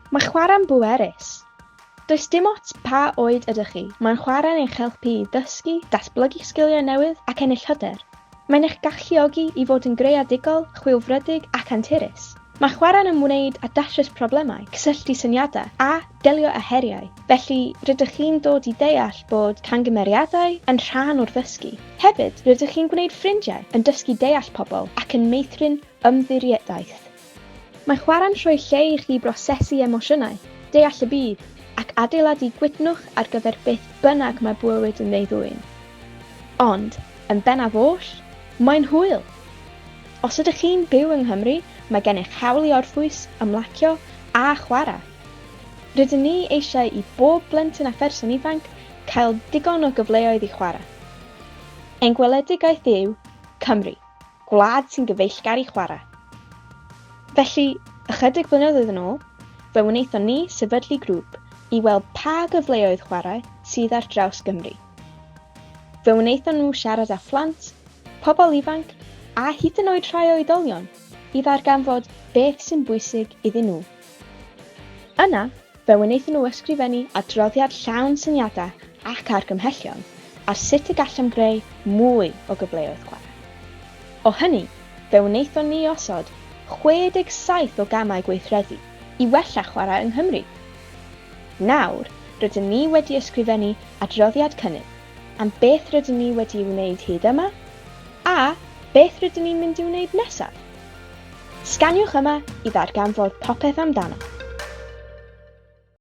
Mae chwarae'n bwerus. Does dim ots pa oed ydych chi, mae'n chwarae'n eich helpu i ddysgu, datblygu sgiliau newydd ac ennill hyder. Mae'n eich galluogi i fod yn greadigol, chwilfrydig ac anturus. Mae chwarae'n ymwneud â datrys problemau, cysylltu syniadau a delio â heriau. Felly, rydych chi'n dod i ddeall bod camgymeriadau yn rhan o'r ddysgu. Hefyd, rydych chi'n gwneud ffrindiau, yn dysgu deall pobl ac yn meithrin ymddiriedaeth. Mae chwarae'n rhoi lle i chi brosesu emosiynau, deall y byd, ac adeiladu gwytnwch ar gyfer beth bynnag mae bywyd yn ei ddwyn. Ond, yn bennaf oll, mae'n hwyl! Os ydych chi'n byw yng Nghymru, mae gennych hawl i orffwys, ymlacio a chwarae. Rydyn ni eisiau i bob blentyn a pherson ifanc cael digon o gyfleoedd i chwarae. Ein gweledigaeth yw Cymru. Gwlad sy'n gyfeillgar i chwarae. Felly, ychydig flynyddoedd yn ôl, fe wnaethon ni sefydlu grŵp i weld pa gyfleoedd chwarae sydd ar draws Gymru. Fe wnaethon nhw siarad â phlant, pobl ifanc a hyd yn oed rhai oedolion i ddarganfod beth sy'n bwysig iddyn nhw. Yna, fe wnaethon nhw ysgrifennu adroddiad llawn syniadau ac argymhellion ar sut y gallem greu mwy o gyfleoedd chwarae. O hynny, fe wnaethon ni osod 67 o gamau gweithredu i wella chwarae yng Nghymru. Nawr, rydyn ni wedi ysgrifennu adroddiad cynnydd am beth rydyn ni wedi'i wneud hyd yma a beth rydyn ni'n mynd i'w wneud nesaf. Sganiwch yma i ddarganfod popeth amdano.